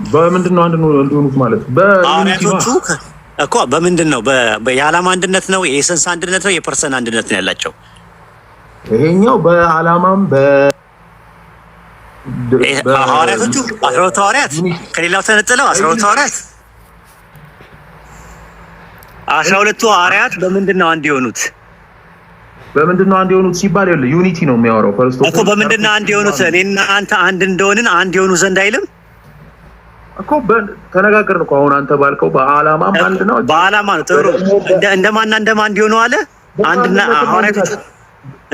በምንድን ነው አንድ እንደሆኑት ማለት በ unity ነው። ሐዋርያቶቹ እኮ በምንድን ነው? የዓላማ አንድነት ነው? የ essence አንድነት ነው? የ person አንድነት ነው ያላቸው? ይሄኛው በዓላማም ሐዋርያቶቹ 12 ሐዋርያት ከሌላው ተነጥለው 12 ሐዋርያት፣ 12ቱ ሐዋርያት በምንድን ነው አንድ የሆኑት? በምንድን ነው አንድ የሆኑት ሲባል ይኸውልህ unity ነው የሚያወራው። First እኮ በምንድን ነው አንድ የሆኑት? እኔና አንተ አንድ እንደሆንን አንድ የሆኑ ዘንድ አይልም? እኮ ተነጋገርን እኮ። አሁን አንተ ባልከው በዓላማም አንድ ነው። በዓላማ ነው። ጥሩ፣ እንደማና እንደማን እንዲሆኑ አለ? አንድና ሐዋርያቶቹ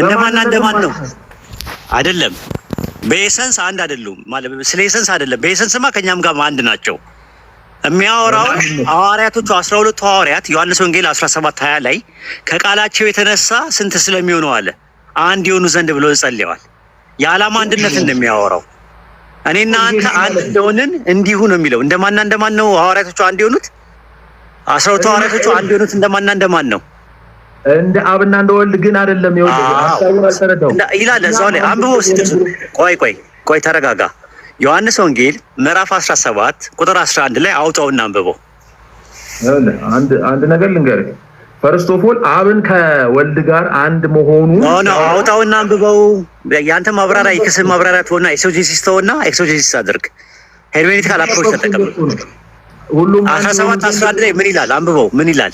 እንደማና እንደማን ነው? አይደለም። በ essence አንድ አይደሉም ማለት ስለ essence አይደለም። በ essence ማ ከኛም ጋር አንድ ናቸው። የሚያወራው ሐዋርያቶቹ 12ቱ ሐዋርያት ዮሐንስ ወንጌል 17:20 ላይ ከቃላቸው የተነሳ ስንት ስለሚሆኑ አለ? አንድ የሆኑ ዘንድ ብሎ ጸልየዋል። የዓላማ አንድነት እንደሚያወራው እኔና አንተ አንድ እንደሆንን እንዲሁ ነው የሚለው። እንደማና እንደማን ነው ሐዋርያቶቹ አንድ የሆኑት? 12ቱ ሐዋርያቶቹ አንድ የሆኑት እንደማና እንደማን ነው? እንደ አብና እንደ ወልድ ግን አይደለም። ይኸውልህ ሀሳቡን አልተረዳሁም ይላል እዛው ላይ አንብቦ። ቆይ ቆይ ቆይ ተረጋጋ። ዮሐንስ ወንጌል ምዕራፍ 17 ቁጥር 11 ላይ አውጣውና አንብበው። አንድ ነገር ልንገርህ። First of all አብን ከወልድ ጋር አንድ መሆኑ No፣ አውጣውና አንብበው። የአንተ ማብራሪያ የክስ ማብራሪያ ትሆና exegesis ተውና exegesis አድርግ። Hermeneutical approach ተጠቀም። ሁሉም 17 11 ላይ ምን ይላል? አንብበው። ምን ይላል?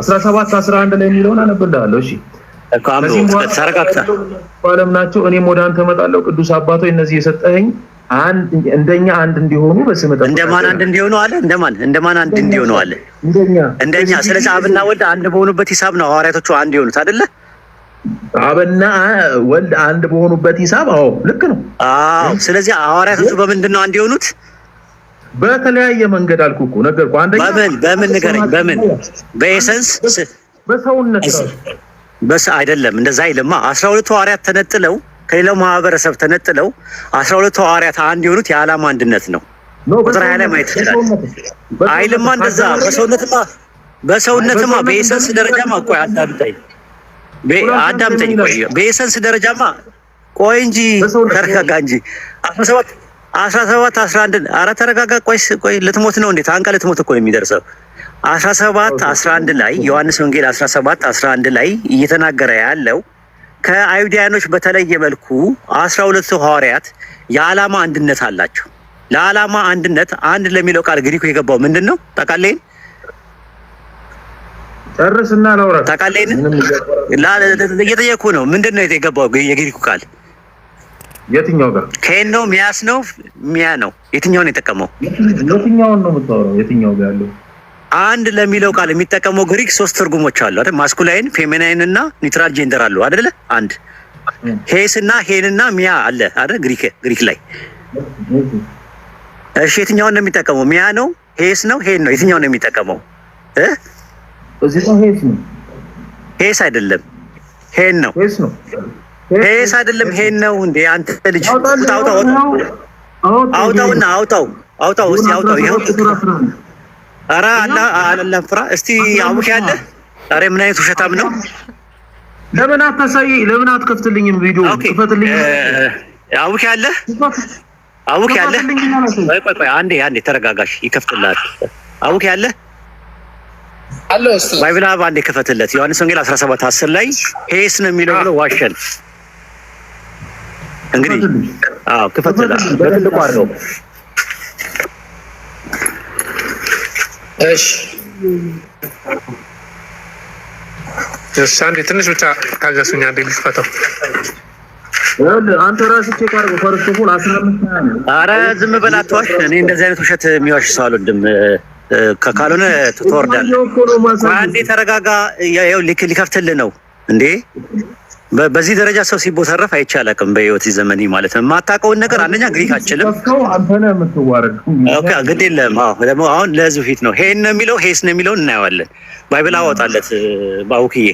17 11 ላይ የሚለውን አነብልሃለሁ። እሺ። እኮ አንብበው ተረጋግተህ። በዓለም ናቸው፣ እኔም ወደ አንተ እመጣለሁ። ቅዱስ አባቶ እነዚህ የሰጠኸኝ አንድ እንደኛ አንድ እንዲሆኑ በስምህ እንደማን አንድ እንዲሆኑ አለ? እንደማን አንድ እንዲሆኑ አለ? እንደኛ። እንደኛ። ስለዚህ አብና ወልድ አንድ በሆኑበት ሂሳብ ነው ሐዋርያቶቹ አንድ የሆኑት አይደለ? አብና ወልድ አንድ በሆኑበት ሂሳብ አዎ፣ ልክ ነው። አዎ። ስለዚህ ሐዋርያቶቹ በምንድን ነው አንድ የሆኑት? በተለያየ መንገድ አልኩህ እኮ፣ ነገርኩህ። አንደኛ በምን ንገረኝ። በምን? በ essence? በሰውነት ራሱ። በስ አይደለም፣ እንደዛ አይልማ። 12ቱ ሐዋርያት ተነጥለው፣ ከሌላው ማህበረሰብ ተነጥለው 12ቱ ሐዋርያት አንድ የሆኑት የዓላማ አንድነት ነው። ቁጥር 20 ላይ ማየት ይችላል። አይልማ እንደዛ። በሰውነትማ በ essence ደረጃማ፣ ቆይ አዳምጠኝ፣ አዳምጠኝ፣ ቆይ በ essence ደረጃማ፣ ቆይ እንጂ ተረጋጋ እንጂ። 17 17 11፣ ኧረ ተረጋጋ። ቆይ ቆይ፣ ልትሞት ነው እንዴ? ታንቀ ልትሞት እኮ ነው የሚደርሰው። 17 11 ላይ፣ ዮሐንስ ወንጌል 17 11 ላይ እየተናገረ ያለው ከአይሁዳያኖች በተለየ መልኩ 12ቱ ሐዋርያት የዓላማ አንድነት አላቸው። ለዓላማ አንድነት አንድ ለሚለው ቃል ግሪኩ የገባው ምንድን ነው? ታውቃለህ? ጨርስና ላውራ። ታውቃለህ? እየጠየኩህ ነው። ምንድን ነው የገባው የግሪኩ ቃል? የትኛው ጋር? ኬን ነው፣ ሚያስ ነው፣ ሚያ ነው? የትኛውን የጠቀመው? የትኛውን ነው የምታወራው? የትኛው ጋር ያለው? አንድ ለሚለው ቃል የሚጠቀመው ግሪክ ሶስት ትርጉሞች አሉ አይደል? Masculine፣ feminine እና neutral gender አሉ አይደለ? አንድ ሄስ እና ሄን እና ሚያ አለ አይደል? ግሪክ ላይ። እሺ፣ የትኛውን ነው የሚጠቀመው? ሚያ ነው፣ ሄስ ነው፣ ሄን ነው? የትኛውን ነው የሚጠቀመው? እዚህ ጋር ሄስ ነው። ሄስ አይደለም፣ ሄን ነው። ሄስ ነው። ሄስ አይደለም፣ ሄን ነው። እንዴ አንተ ልጅ፣ አውጣው፣ አውጣውና አውጣው፣ አውጣው፣ እስቲ አውጣው። ይኸው፣ ኧረ አላ አላህ ፍራ እስቲ። አቡሽ ያለ፣ ኧረ ምን አይነት ውሸታም ነው? ለምን አታሳይ? ለምን አትከፍትልኝም? ቪዲዮ ክፈትልኝ። አቡሽ ያለ፣ አቡክ ያለ፣ ቆይ ቆይ ቆይ፣ አንዴ አንዴ ተረጋጋሽ፣ ይከፍትልሃል። አቡክ ያለ Bible Hub አንዴ ክፈትለት። ዮሐንስ ወንጌል 17 10 ላይ ሄስ ነው የሚለው ብሎ ዋሸን። እንግዲህ አዎ፣ ክፈትለት፣ በትልቁ አድርገው። እሺ፣ አንዴ ትንሽ ብቻ ታገሱኝ። አንዴ ልክፈተው። አንተ ራስህ check አድርገው። First of all 15 ኧረ ዝም በል አትዋሽ። እኔ እንደዚህ አይነት ውሸት የሚዋሽ ሰው አልወድም። ካልሆነ ትወርዳለህ። አንዴ ተረጋጋ። ያው ሊከፍትልህ ነው እንዴ? በዚህ ደረጃ ሰው ሲቦተረፍ አይቼ አላውቅም በህይወት ዘመኔ ማለት ነው። የማታውቀውን ነገር አንደኛ ግሪክ አችልም። አንተ ነህ የምትዋረድ። Okay፣ ግድ የለም። አዎ፣ ደግሞ አሁን ለህዝብ ፊት ነው። ሄን ነው የሚለው ሄስ ነው የሚለውን እናየዋለን። Bible አወጣለት ባውክዬ።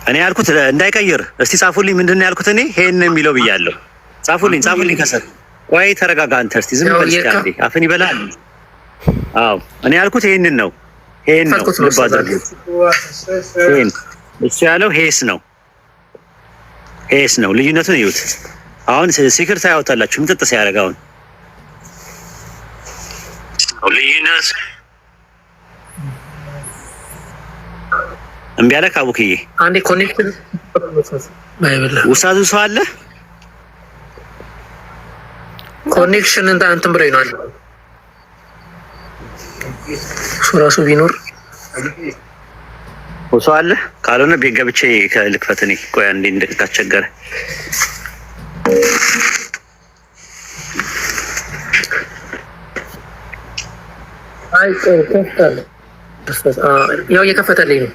እኔ ያልኩት እንዳይቀይር እስቲ ጻፉልኝ። ምንድን ነው ያልኩት? እኔ ሄን ነው የሚለው ብያለሁ። ጻፉልኝ፣ ጻፉልኝ ከስር። ቆይ ተረጋጋ አንተ፣ እስቲ ዝም በል እስቲ አንዴ። አፍን ይበላል። አዎ፣ እኔ ያልኩት ይሄንን ነው። ሄን ነው፣ ልብ አድርጉ። ሄን፣ እሱ ያለው ሄስ ነው። ሄስ ነው። ልዩነቱን እዩት። አሁን ሲክር ታያወጣላችሁ ምጥጥ ሲያደርግ አሁን ልዩነት እምቢ አለ። ካቡክዬ አንዴ connection ውሳዙ ሰው አለ። Connection እንትን ብሎኝ ነው አለ እሱ ራሱ ቢኖር ሰው አለ። ካልሆነ ቤት ገብቼ ልክፈት። እኔ ቆይ አንዴ ካስቸገረ አይ ያው እየከፈተልኝ ነው።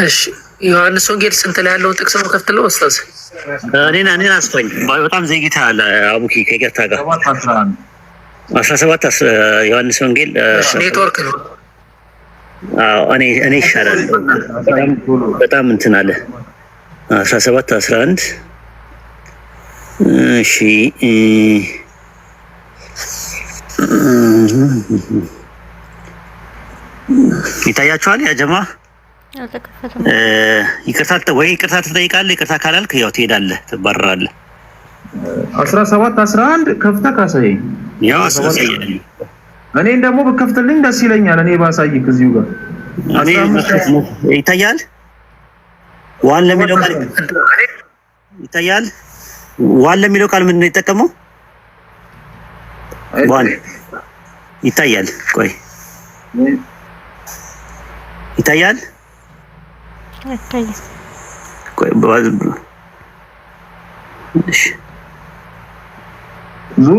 እሺ ዮሐንስ ወንጌል ስንት ላይ ያለውን ጥቅስ ነው ከፍትለው ኡስታዝ? እኔን አስፋኝ በጣም ዘግይተሃል አቡኪ ከይቅርታ ጋር 17 ዮሐንስ ወንጌል ኔትወርክ ነው። አዎ እኔ ይሻላል በጣም እንትን አለ 17 11። እሺ ይታያችኋል ያ ጀማ ይቅርታ ወይ ይቅርታ ትጠይቃለህ። ይቅርታ ካላልክ ያው ትሄዳለህ፣ ትባረራለህ። 17 11 ከፍተህ ካሳየኝ ያው አሳየኝ። እኔን ደግሞ ብከፍትልኝ ደስ ይለኛል። እኔ ባሳይክ እዚሁ ጋር ይታያል። One ለሚለው ቃል ይታያል። One ለሚለው ቃል ምንድን ነው የተጠቀመው? One ይታያል። ቆይ ይታያል።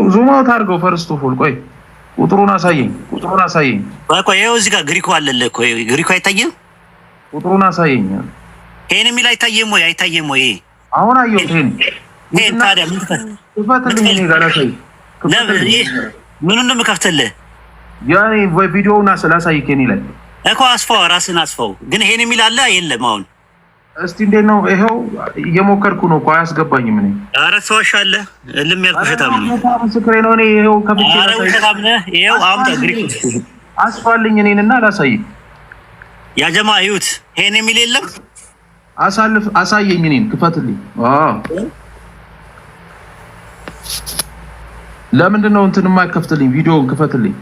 Zoom out አድርገው first of all። ቆይ ቁጥሩን አሳየኝ፣ ቁጥሩን አሳየኝ። ቆይ ይኸው እዚህ ጋር ግሪኩ አለልህ እኮ ግሪኩ አይታየም? ቁጥሩን አሳየኝ። ይሄን የሚል አይታየም ወይ? አይታየም ወይ? አሁን አየሁት። ይሄን ይሄን ታዲያ ምን ክፈትልኝ፣ እኔ ጋር ላሳይ። ምኑን ነው የምከፍትልህ? ያኔ ቪዲዮውን ላሳይክ እኔ ላይ እኮ አስፋው፣ ራስን አስፋው። ግን ይሄን የሚል አለ የለም? አሁን እስቲ እንዴት ነው? ይኸው እየሞከርኩ ነው እኮ አያስገባኝም። እኔ ኧረ ትዋሻለህ። እልም ያልኩህ ውሸታም ነህ። ምስክሬ ነው። እኔ ይኸው ከፍቼ ኧረ ውሸታም ነህ። ይኸው አምጣ ግሪክ አስፋልኝ እኔንና ላሳይህ። ያ ጀማ እዩት። ይሄን የሚል የለም። አሳልፍ፣ አሳየኝ፣ እኔን ክፈትልኝ። አዎ ለምንድን ነው እንትን የማይከፍትልኝ? ቪዲዮውን ክፈትልኝ።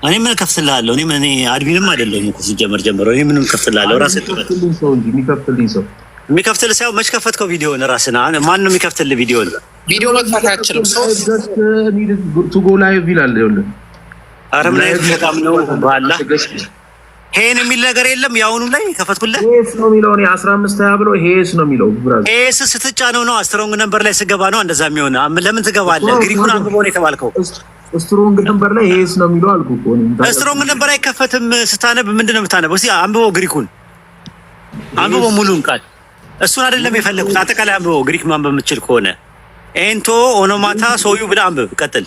እኔ ምን ከፍትልሃለሁ? እኔ ምን admin ም አይደለሁም እኮ ሲጀመር ጀምሮ እኔ ምንም ከፍትልሃለሁ? ራስህ የሚከፍትልኝ ሰው እንጂ የሚከፍትልኝ ሰው የሚከፍትልህ ሳይሆን መች ከፈትከው ቪዲዮን? ራስህ ማን ነው የሚከፍትልህ ቪዲዮን? ቪዲዮ መክፈት አልችልም። ሰው To go live ይላል። ይኸውልህ ኧረ ምን አይነት ውሸታም ነው ባላ። ሄን የሚል ነገር የለም። የአሁኑ ላይ ከፈትኩልህ። ሄስ ነው የሚለው። እኔ 15 20 ብሎ ሄስ ነው የሚለው። Brother ሄስ ስትጫነው ነው strong number ላይ ስገባ ነው እንደዛ የሚሆን። ለምን ትገባለህ? ግሪኩን አንብቦ ነው የተባልከው። Strong number ላይ ሄስ ነው የሚለው አልኩህ እኮ እኔ። Strong number አይከፈትም። ስታነብ ምንድን ነው የምታነበው? እስኪ አንብበው፣ ግሪኩን አንብበው ሙሉን ቃል። እሱን አይደለም የፈለኩት፣ አጠቃላይ አንብበው። ግሪክ ማንበብ የምትችል ከሆነ ኤንቶ ኦኖማታ ሶዩ ብለህ አንብብ። ቀጥል።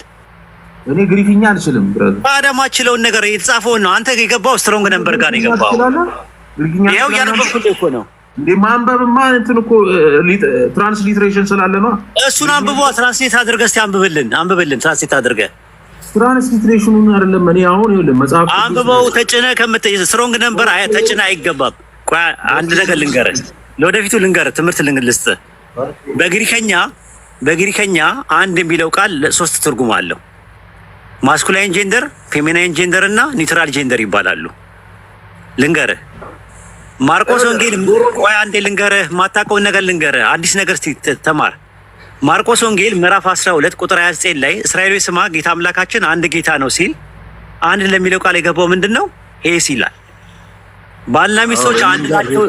እኔ ግሪክኛ አልችልም brother። ታዲያ ማችለውን ነገር የተጻፈውን ነው። አንተ የገባው Strong number ጋር ነው የገባው። ይኸው እያነበብኩልህ እኮ ነው። እንዴ ማንበብማ እንትን እኮ transliteration ስላለ ነው። እሱን አንብቦ translate አድርገህ እስኪ አንብብልን፣ አንብብልን translate አድርገህ Transliteration ኑን አይደለም እኔ አሁን ይኸውልህ መጽሐፍ አንብበው። ተጭነህ strong number ተጭነህ አይገባም። ቆይ አንድ ነገር ልንገርህ፣ ለወደፊቱ ልንገርህ፣ ትምህርት ልስጥህ። በግሪከኛ አንድ የሚለው ቃል ሶስት ትርጉም አለው። Masculine gender፣ feminine gender እና neutral gender ይባላሉ። ልንገርህ ማርቆስ ወንጌል፣ ቆይ አንዴ ልንገርህ፣ የማታውቀውን ነገር ልንገርህ፣ አዲስ ነገር እስኪ ተማር። ማርቆስ ወንጌል ምዕራፍ 12 ቁጥር 29 ላይ እስራኤል ስማ ጌታ አምላካችን አንድ ጌታ ነው ሲል አንድ ለሚለው ቃል የገባው ምንድን ነው? ሄስ ይላል። ባልና ሚስቶች አንድ ናቸው።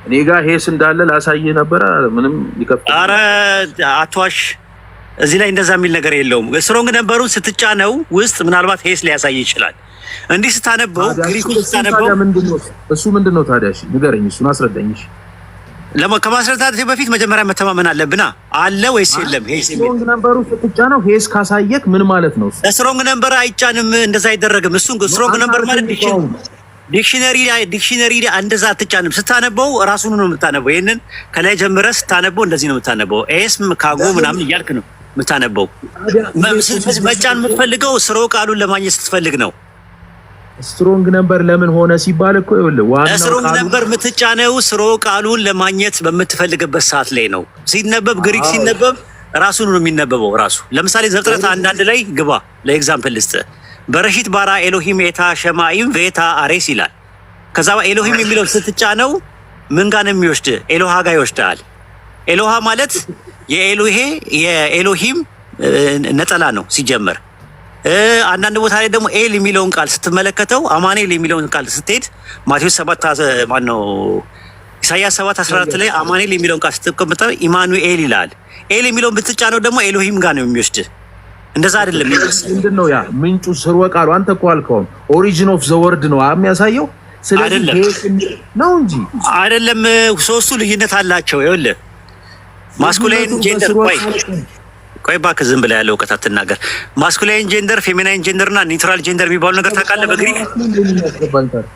እኔ ጋር ሄስ እንዳለ ላሳይህ ነበረ። ምንም ይከፍት። ኧረ አትዋሽ። እዚህ ላይ እንደዛ የሚል ነገር የለውም። Strong number ኡን ስትጫነው ውስጥ ምናልባት ሄስ ሊያሳይ ይችላል። እንዲህ ስታነበው፣ ግሪኩ ስታነበው እሱ ምንድን ነው ታዲያ? እሺ ንገረኝ፣ እሱን አስረዳኝ። እሺ ከማስረዳት በፊት መጀመሪያ መተማመን አለብና አለ ወይስ የለም? ሄስ የሚል Strong number ኡ ስትጫነው ሄስ ካሳየክ ምን ማለት ነው? Strong number አይጫንም፣ እንደዛ አይደረግም። እሱን strong number ማለት dictionary ላይ dictionary ላይ እንደዛ አትጫንም። ስታነበው ራሱን ነው የምታነበው። ይሄንን ከላይ ጀምረህ ስታነበው እንደዚህ ነው የምታነበው። ኤስ ካጎ ምናምን እያልክ ነው የምታነበው። መጫን የምትፈልገው ስርወ ቃሉን ለማግኘት ስትፈልግ ነው። Strong number ለምን ሆነ ሲባል እኮ ይኸውልህ ዋናው Strong ቃሉ number የምትጫነው ስርወ ቃሉን ለማግኘት በምትፈልግበት ሰዓት ላይ ነው። ሲነበብ ግሪክ ሲነበብ ራሱን ነው የሚነበበው ራሱ። ለምሳሌ ዘፍጥረት 1:1 ላይ ግባ፣ ለ example ልስጥ። בראשית ברא אלוהים את השמים ואת הארץ ይላል። ከዛ ኤሎሂም የሚለው ስትጫነው ምን ጋር ነው የሚወስድ? ኤሎሃ ጋር ይወስዳል። ኤሎሃ ማለት የኤሎሄ የኤሎሂም ነጠላ ነው ሲጀመር። አንዳንድ ቦታ ላይ ደግሞ ኤል የሚለውን ቃል ስትመለከተው አማኑኤል የሚለውን ቃል ስትሄድ ማቴዎስ 7 ማነው ኢሳያስ 7:14 ላይ አማኑኤል የሚለውን ቃል ስትቀምጠው ኢማኑኤል ይላል። ኤል የሚለውን ብትጫነው ደግሞ ኤሎሂም ጋር ነው የሚወስድ። እንደዛ አይደለም የሚወስድ። ምንድን ነው ያ ምንጩ ስርወ ቃሉ? አንተ እኮ አልከውም። Origin of the word ነው የሚያሳየው። ስለዚህ አይደለም። ሄስ ነው እንጂ አይደለም። ሶስቱ ልዩነት አላቸው። ይኸውልህ masculine gender በስርወ ቆይ ቃሉ ቆይ እባክህ ዝም ብለህ ያለ እውቀት አትናገር። Masculine gender፣ feminine gender እና neutral gender የሚባሉ ነገር ታውቃለህ? በግሪክ የሚያስገባኝ ታዲያ?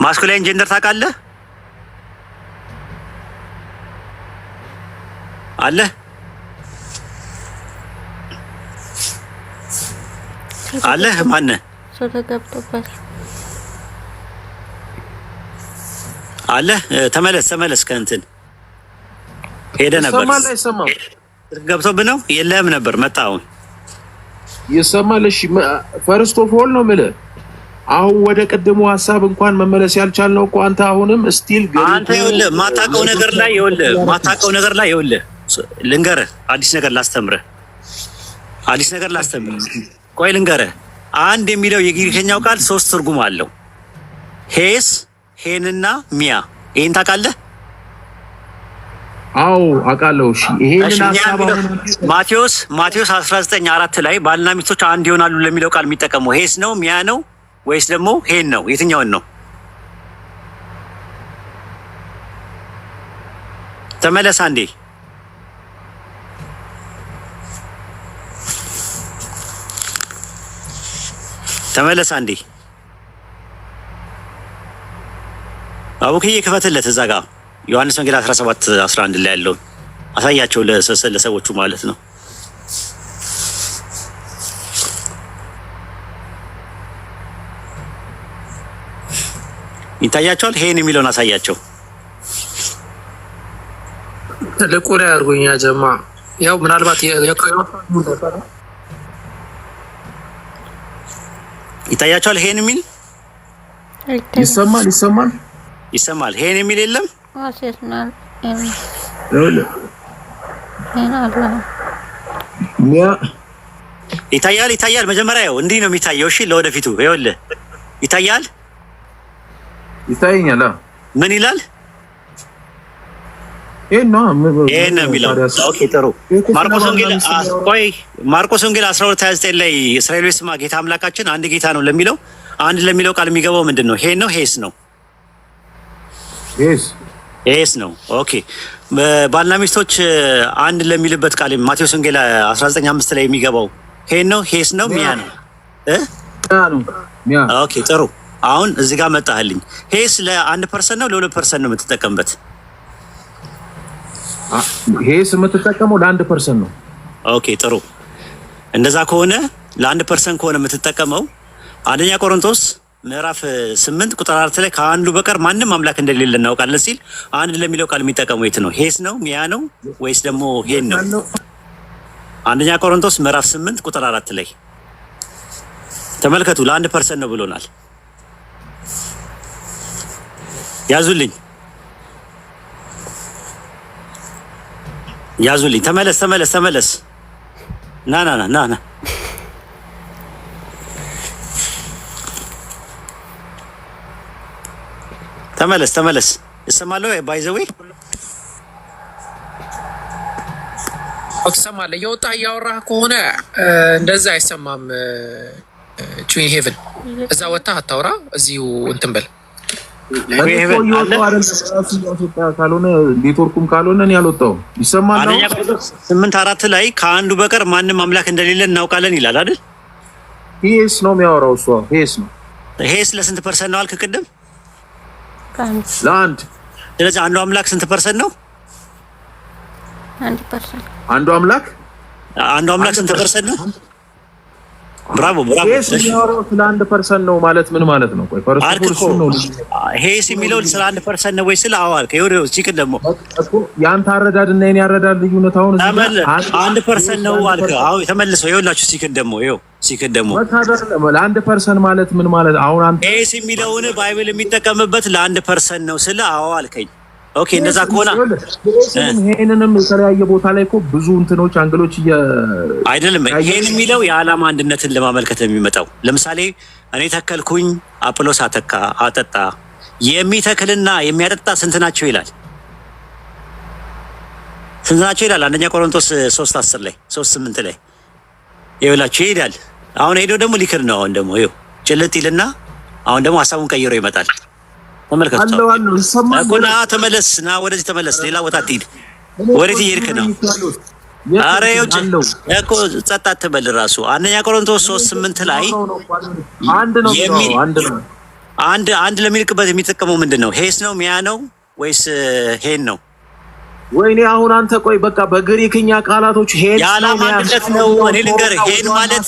Masculine gender ታውቃለህ? አለ አለ ማነህ ሰው ተገብቶበት አለ? ተመለስ ተመለስ። ከእንትን ሄደ ነበር። ይሰማል አይሰማም? ገብቶብህ ነው? የለህም ነበር። መጣ አሁን። ይሰማል። እሺ first of all ነው የምልህ አሁን ወደ ቅድሙ ሀሳብ እንኳን መመለስ ያልቻልነው እኮ አንተ አሁንም still አንተ ይኸውልህ ማታውቀው ነገር ላይ ይኸውልህ ማታውቀው ነገር ላይ ይኸውልህ ልንገርህ፣ አዲስ ነገር ላስተምርህ፣ አዲስ ነገር ላስተምርህ። ቆይ ልንገርህ፣ አንድ የሚለው የግሪከኛው ቃል ሶስት ትርጉም አለው። ሄስ፣ ሄንና ሚያ። ይሄን ታውቃለህ? አዎ አውቃለሁ። እሺ ይሄንን እሺ፣ ሚያ ሀሳብ የሚለው አሁን ማቴዎስ 19:4 ላይ ባልና ሚስቶች አንድ ይሆናሉ ለሚለው ቃል የሚጠቀመው ሄስ ነው፣ ሚያ ነው ወይስ ደግሞ ሄን ነው? የትኛውን ነው? ተመለስ አንዴ። ተመለስ አንዴ። አቡክዬ ክፈትለት እዛ ጋ ዮሐንስ ወንጌል 17 11 ላይ ያለውን አሳያቸው ለሰዎቹ ማለት ነው። ይታያቸዋል። ሄን የሚለውን አሳያቸው። ትልቁ ላይ አድርጎኛ ጀማ ያው ምናልባት ይታያቸዋል። ሄን የሚል ይሰማል ይሰማል ይሰማል። ሄን የሚል የለም። ይኸውልህ ሚያ ይታያል ይታያል። መጀመሪያ ያው እንዲህ ነው የሚታየው። እሺ ለወደፊቱ ይኸውልህ ይታያል። ይታየኛል። አዎ ምን ይላል? ይሄን ነው ይሄን ነው የሚለው። Okay ጥሩ። ማርቆስ ወንጌል ቆይ ማርቆስ ወንጌል 12:29 ላይ እስራኤል ስማ ጌታ አምላካችን አንድ ጌታ ነው ለሚለው አንድ ለሚለው ቃል የሚገባው ምንድን ነው? ሄን ነው ሄስ ነው? ሄስ ሄስ ነው። Okay ባልና ሚስቶች አንድ ለሚልበት ቃል ማቴዎስ ወንጌል 19:5 ላይ የሚገባው ሄን ነው ሄስ ነው ሚያ ነው እ ነው ሚያ። Okay ጥሩ። አሁን እዚህ ጋር መጣህልኝ። ሄስ ለአንድ person ነው ለሁለት person ነው የምትጠቀምበት? ሄስ የምትጠቀመው ለአንድ person ነው። Okay ጥሩ። እንደዛ ከሆነ ለአንድ person ከሆነ የምትጠቀመው አንደኛ ቆሮንቶስ ምዕራፍ 8 ቁጥር 4 ላይ ከአንዱ በቀር ማንም አምላክ እንደሌለ እናውቃለን ሲል አንድ ለሚለው ቃል የሚጠቀመው የት ነው? ሄስ ነው ሚያ ነው ወይስ ደግሞ ሄን ነው? አንደኛ ቆሮንቶስ ምዕራፍ 8 ቁጥር 4 ላይ ተመልከቱ። ለአንድ person ነው ብሎናል። ያዙልኝ ያዙልኝ። ተመለስ ተመለስ ተመለስ። ና ና ና ና ና። ተመለስ ተመለስ። ይሰማል by the way ትሰማለህ። እየወጣህ እያወራህ ከሆነ እንደዛ አይሰማም። ቹዊን ሄቨን እዛ ወጥተህ አታውራ፣ እዚሁ እንትን በል። እኔ እኮ እየወጣሁ አይደለም። ራሱ እያስወጣ ካልሆነ ኔትወርኩም ካልሆነ እኔ አልወጣሁም። ይሰማል። አንደኛ ቆሮንቶስ 8:4 ላይ ከአንዱ በቀር ማንም አምላክ እንደሌለ እናውቃለን ይላል አይደል? ሄስ ነው የሚያወራው እሷ ሄስ ነው። ሄስ ለስንት person ነው አልክ ቅድም? ለአንድ። ስለዚህ አንዱ አምላክ ስንት person ነው? አንድ person። አንዱ አምላክ። አንዱ አምላክ ስንት person ነው? Bravo, bravo። ሄስ የሚያወራው ስለ አንድ person ነው ማለት ምን ማለት ነው? ቆይ first አልክ እኮ። ነው። ሄስ የሚለው ስለ አንድ person ነው ወይ ስለ አዎ አልክ። ይኸው ሲቅል ደግሞ እኮ የአንተ አረዳድ እና የኔ አረዳድ ልዩነት አሁን እዚህ ጋር አንድ person ነው አልክ። አዎ ተመልሰው ይኸውላችሁ ሲክል ደግሞ ይኸው ሲክል ደግሞ ለአንድ person ማለት ምን ማለት አሁን አንተ ሄስ የሚለውን Bible የሚጠቀምበት ለአንድ person ነው ስለ አዎ አልከኝ። Okay፣ እንደዛ ከሆነ ይሄንንም የተለያየ ቦታ ላይ እኮ ብዙ እንትኖች angle ኦች አይደለም። ይሄን የሚለው የዓላማ አንድነትን ለማመልከት ነው የሚመጣው። ለምሳሌ እኔ ተከልኩኝ፣ አጵሎስ አተካ አጠጣ። የሚተክልና የሚያጠጣ ስንት ናቸው ይላል? ስንት ናቸው ይላል? አንደኛ ቆሮንቶስ 3:10 ላይ፣ 3:8 ላይ ይኸውላችሁ ይሄዳል። አሁን ሄዶ ደግሞ ሊክድ ነው። አሁን ደግሞ ይኸው ጭልጥ ይልና አሁን ደግሞ ሀሳቡን ቀይሮ ይመጣል። ተመልከቱ እኮ። ና ተመለስ፣ ና ወደዚህ ተመለስ። ሌላ ቦታ አትሂድ። ወዴት እየሄድክ ነው? አረ ይኸው እኮ ጸጥ አትበል። ራሱ አንደኛ ቆሮንቶስ 3:8 ላይ አንድ ነው አንድ ነው። አንድ አንድ ለሚልቅበት የሚጠቀመው ምንድን ነው? ሄስ ነው፣ ሚያ ነው ወይስ ሄን ነው? ወይኔ አሁን አንተ ቆይ በቃ በግሪክኛ ቃላቶች ሄን የዓላማ አንድነት ነው። እኔ ልንገርህ፣ ሄን ማለት፣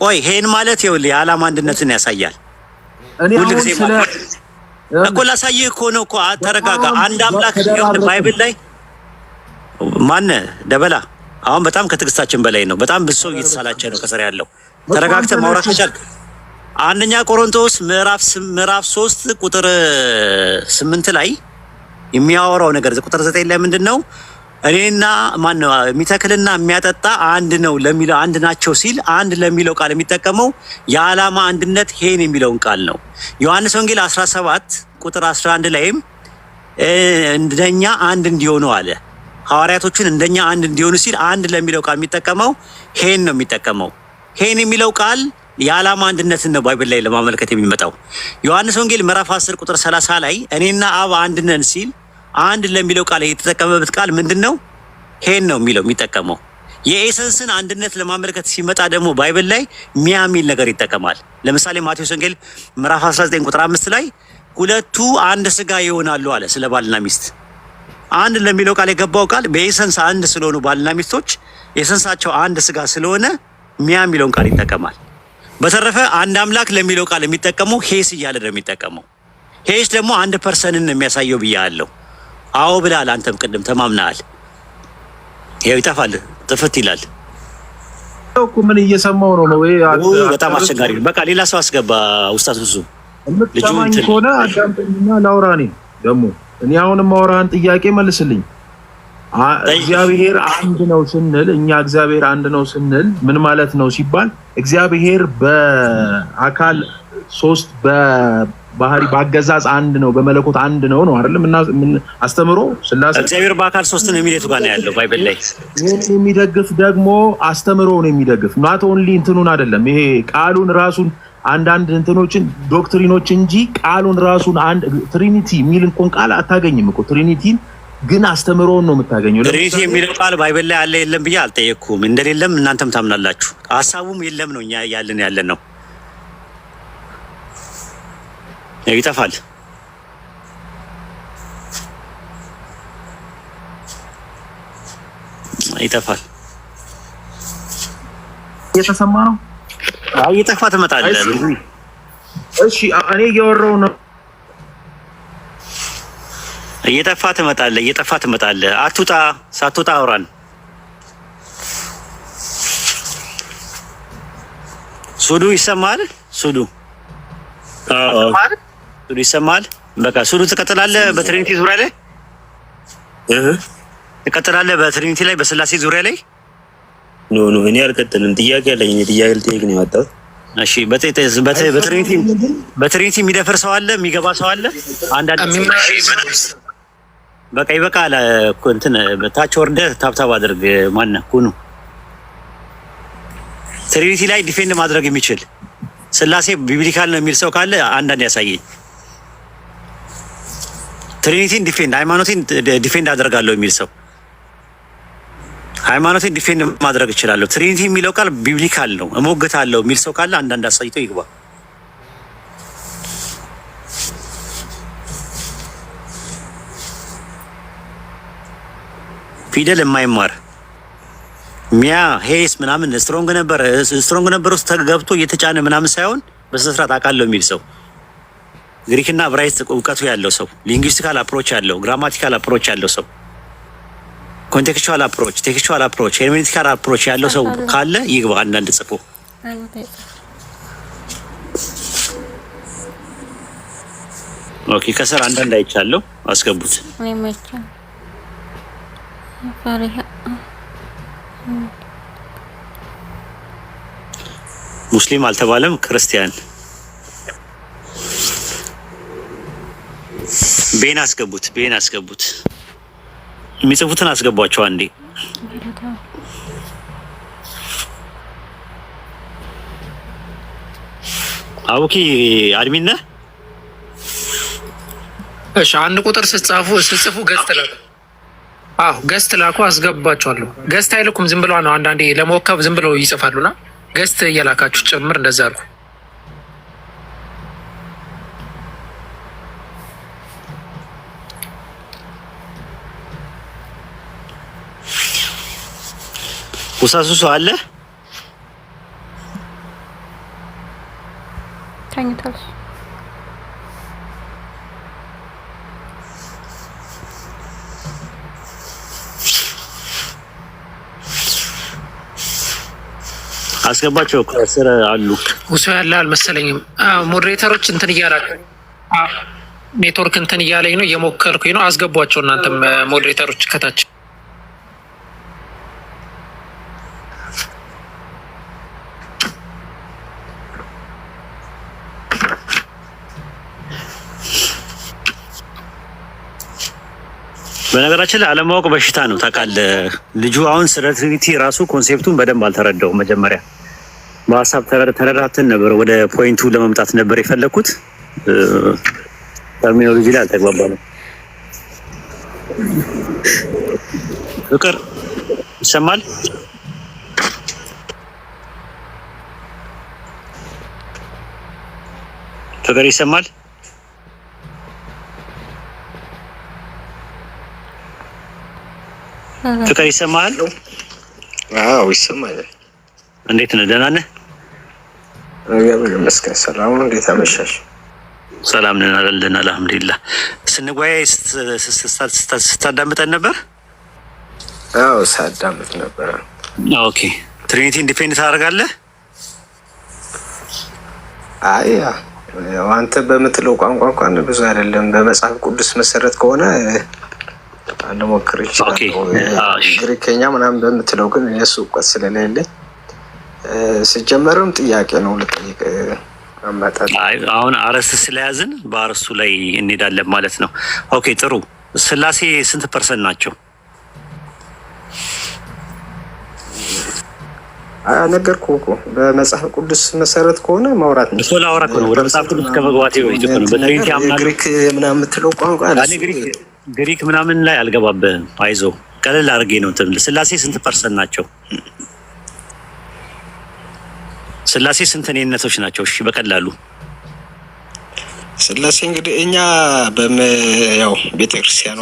ቆይ፣ ሄን ማለት ይኸውልህ የዓላማ አንድነትን ያሳያል። እኔ አሁን ስለ እኮ ላሳይህ እኮ ነው እኮ። ተረጋጋ። አንድ አምላክ Bible ላይ ማነ ደበላ አሁን በጣም ከትዕግስታችን በላይ ነው። በጣም ብዙ ሰው እየተሳላቸ ነው ከስር ያለው። ተረጋግተህ ማውራት ከቻልክ አንደኛ ቆሮንቶስ ምዕራፍ 3 ቁጥር 8 ላይ የሚያወራው ነገር ቁጥር 9 ላይ ምንድን ነው? እኔና ማን ነው የሚተክልና የሚያጠጣ አንድ ነው ለሚለው፣ አንድ ናቸው ሲል አንድ ለሚለው ቃል የሚጠቀመው የዓላማ አንድነት ሄን የሚለውን ቃል ነው። ዮሐንስ ወንጌል 17 ቁጥር 11 ላይም እንደኛ አንድ እንዲሆኑ አለ። ሐዋርያቶቹን እንደኛ አንድ እንዲሆኑ ሲል አንድ ለሚለው ቃል የሚጠቀመው ሄን ነው የሚጠቀመው። ሄን የሚለው ቃል የዓላማ አንድነትን ነው Bible ላይ ለማመልከት የሚመጣው። ዮሐንስ ወንጌል ምዕራፍ 10 ቁጥር 30 ላይ እኔና አብ አንድ ነን ሲል አንድ ለሚለው ቃል የተጠቀመበት ቃል ምንድን ነው? ሄን ነው የሚለው የሚጠቀመው። የ essence ን አንድነት ለማመልከት ሲመጣ ደግሞ Bible ላይ ሚያ የሚል ነገር ይጠቀማል። ለምሳሌ ማቴዎስ ወንጌል ምዕራፍ 19 ቁጥር 5 ላይ ሁለቱ አንድ ስጋ ይሆናሉ አለ ስለ ባልና ሚስት። አንድ ለሚለው ቃል የገባው ቃል በ essence አንድ ስለሆኑ፣ ባልና ሚስቶች essence ኣቸው አንድ ስጋ ስለሆነ ሚያ የሚለውን ቃል ይጠቀማል። በተረፈ አንድ አምላክ ለሚለው ቃል የሚጠቀመው ሄስ እያለ ነው የሚጠቀመው። ሄስ ደግሞ አንድ person ን ነው የሚያሳየው ብያለሁ። አዎ ብለሃል። አንተም ቅድም ተማምነሃል። ይኸው ይጠፋል፣ ጥፍት ይላል። እኮ ምን እየሰማው ነው ነው? በጣም አስቸጋሪ ነው። በቃ ሌላ ሰው አስገባ። ኡስታዝ እሱ የምትሰማኝ ከሆነ አዳምጠኝና ላውራ። እኔ ደግሞ እኔ አሁን የማወራህን ጥያቄ መልስልኝ። እግዚአብሔር አንድ ነው ስንል፣ እኛ እግዚአብሔር አንድ ነው ስንል ምን ማለት ነው ሲባል እግዚአብሔር በአካል ሶስት፣ በባህሪ በአገዛዝ አንድ ነው፣ በመለኮት አንድ ነው ነው አይደለም? እና አስተምሮ ስላሴ እግዚአብሔር በአካል ሶስት ነው የሚል የቱ ጋር ነው ያለው Bible ላይ? ይህን የሚደግፍ ደግሞ አስተምሮ ነው የሚደግፍ፣ not only እንትኑን አይደለም፣ ይሄ ቃሉን ራሱን አንዳንድ እንትኖችን doctrine ኦች እንጂ ቃሉን ራሱን አንድ Trinity የሚል እንኳን ቃል አታገኝም እኮ። Trinity ን ግን አስተምሮውን ነው የምታገኘው። Trinity የሚለው ቃል Bible ላይ አለ የለም ብዬ አልጠየቅኩም። እንደሌለም እናንተም ታምናላችሁ። ሀሳቡም የለም ነው እኛ ያለን ያለን ነው። ይጠፋል። ይጠፋል። እየተሰማ ነው። አይ እየጠፋ ትመጣለህ። እሺ እኔ እያወራሁ ነው። እየጠፋ ትመጣለህ። እየጠፋ ትመጣለህ። አትውጣ፣ ሳትወጣ አውራን። ሱዱ ይሰማል? ሱዱ፣ ሱዱ ይሰማል? በቃ ሱዱ ትቀጥላለህ። በ Trinity ዙሪያ ላይ ትቀጥላለህ። በ Trinity ላይ፣ በስላሴ ዙሪያ ላይ። No, no፣ እኔ አልቀጥልም። ጥያቄ አለኝ። እኔ ጥያቄ ልጠይቅ ነው የመጣሁት። እሺ፣ በ Trinity የሚደፍር ሰው አለ? የሚገባ ሰው አለ? አንዳንድ በቃ ይበቃል። እንትን ታች ወርደህ tap tap አድርግ። ማነህ ኩኑ Trinity ላይ defend ማድረግ የሚችል፣ ስላሴ biblical ነው የሚል ሰው ካለ አንዳንድ ያሳየኝ። Trinity ን defend፣ ሃይማኖቴን defend አደርጋለሁ የሚል ሰው፣ ሃይማኖቴን defend ማድረግ እችላለሁ፣ Trinity የሚለው ቃል biblical ነው፣ እሞግታለሁ የሚል ሰው ካለ አንዳንድ አሳይቶ ይግባ። ፊደል የማይማር ሚያ ሄስ ምናምን strong number ውስጥ ገብቶ እየተጫነ ምናምን ሳይሆን በስነ ስርዓት አውቃለሁ የሚል ሰው፣ ግሪክና ዕብራይስጥ እውቀቱ ያለው ሰው፣ linguistical approach ያለው፣ grammatical approach ያለው ሰው፣ contextual approach፣ textual approach፣ hermeneutical approach ያለው ሰው ካለ ይግባ አንዳንድ ጽፎ። ሃይማኖት አይጻፍ። Okay፣ ከስር አንዳንድ አይቻለሁ፣ አስገቡት። እኔም አይቻለሁ። ፈሪሃ። ሙስሊም አልተባለም፣ ክርስቲያን። ቤን አስገቡት፣ ቤን አስገቡት። የሚጽፉትን አስገቧቸው አንዴ። ጌታ። አቡኪ admin ነህ? እሺ፣ አንድ ቁጥር ስትጽፉ guest ላኩ። አዎ፣ guest ላኩ፣ አስገባቸዋለሁ። Guest አይልኩም፣ ዝም ብለው ነው። አንዳንዴ ለመወከብ ዝም ብለው ይጽፋሉና guest እየላካችሁ ጭምር እንደዛ አልኩ። ውሳሱሱ አለ? ተኝቷል። እሱ። አስገባቸው፣ ከስር አሉ። ውሶ ያለ አልመሰለኝም። Moderator ኦች እንትን እያላቸው ኔትወርክ እንትን እያለኝ ነው፣ እየሞከርኩኝ ነው። አስገቧቸው እናንተም moderator ኦች ከታች። በነገራችን ላይ አለማወቅ በሽታ ነው ታውቃለህ። ልጁ አሁን ስለ Trinity ራሱ concept ኡን በደንብ አልተረዳውም። መጀመሪያ በሀሳብ ተረዳተን ነበር፣ ወደ point ኡ ለመምጣት ነበር የፈለግኩት። Terminology ላይ አልተግባባንም። ፍቅር ይሰማል? ፍቅር ይሰማል? ፍቅር ይሰማል? አዎ፣ ይሰማል። እንዴት ነህ? ደህና ነህ? እግዚአብሔር ይመስገን። ሰላም ነው። እንዴት አመሻሽ? ሰላም ነን አለን፣ አልሐምዱሊላህ። ስንወያይ ስታዳምጠን ነበር? አዎ፣ ሳዳምጥ ነበረ። Okay፣ Trinity ን defend ታደርጋለህ? አይ፣ ያው አንተ በምትለው ቋንቋ እንኳን ብዙ አይደለም። በመጽሐፍ ቅዱስ መሰረት ከሆነ ልሞክር ይችላል። ግሪከኛ ምናምን በምትለው ግን የእሱ እውቀት ስለሌለኝ ሲጀመርም ጥያቄ ነው ልጠይቅ አመጣጥ። አሁን አርዕስት ስለያዝን በአርዕስቱ ላይ እንሄዳለን ማለት ነው። Okay፣ ጥሩ። ስላሴ ስንት person ናቸው? ነገርኩህ እኮ፣ በመጽሐፍ ቅዱስ መሰረት ከሆነ ማውራት እኮ ላወራ እኮ ነው። ወደ መጽሐፍ ቅዱስ ከመግባቴ በፊት እኮ ነው። በ Trinity አምናለሁ። ግሪክ ምናምን የምትለው ቋንቋ እኔ ግሪክ ምናምን ላይ አልገባብህም። አይዞህ፣ ቀለል አድርጌ ነው እንትን። ስላሴ ስንት person ናቸው? ስላሴ ስንት እኔነቶች ናቸው? እሺ፣ በቀላሉ። ስላሴ እንግዲህ እኛ ያው ቤተክርስቲያኗ